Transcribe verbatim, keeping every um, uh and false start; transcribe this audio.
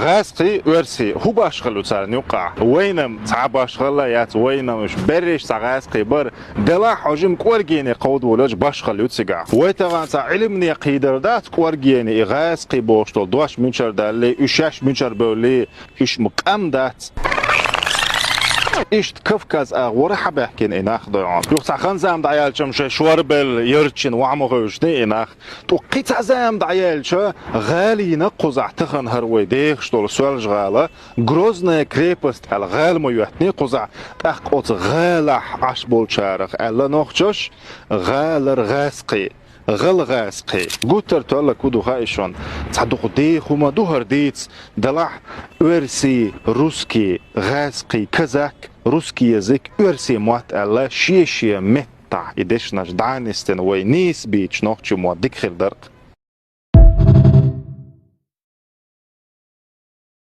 ГӀаьскхий, оьрсий, хӀун башхалла ю царна юкъахь? Вайна-м цхьа башхалла яц, вайна-м уьш берриш цхьа гӀаьскхий бара, делахь хьо жима кӀоргене кховдаволалуш башхалла ю цигахь. Вай тахана цхьа Ӏилмане кхийдар дац кӀоргене и гӀаьскхий бохуш долу дош мичара далли, уьш шаьш мичара бевлли, уьш ма къам дац. Иштта Кавказ агӀора хьабаьхкина и нах дойгӀун. Юха цхьа хан-зама дӀаяьлча-м шайн шорбелла ярчина вахьа ма хевшина и нах. ТӀаккха кхин цхьа зама дӀаяьлча, гӀала йина кхузахь тахана хӀара вай дехаш долу Соьлжа-ГӀала, Грозная крепость аьлла гӀала ма йоьттиний кхузахь, тӀаккха оцу гӀалахь Ӏаш болчарах аьлла нохчаша, гӀалара гӀаьскхий, гӀала гӀаьскхий. Гуттар тоьлларг хӀун ду хаьий шуна? Цхьа дукха деха хӀума ду хӀара дийца, делахь оьрсий, русский, гӀаьскхий, казак, русский язык, оьрсийн мотт аьлла, шен-шен мет тахь и дешнаш дӀа а нисдина вай нийса бийцича нохчийн мотт дика хир дара-кх.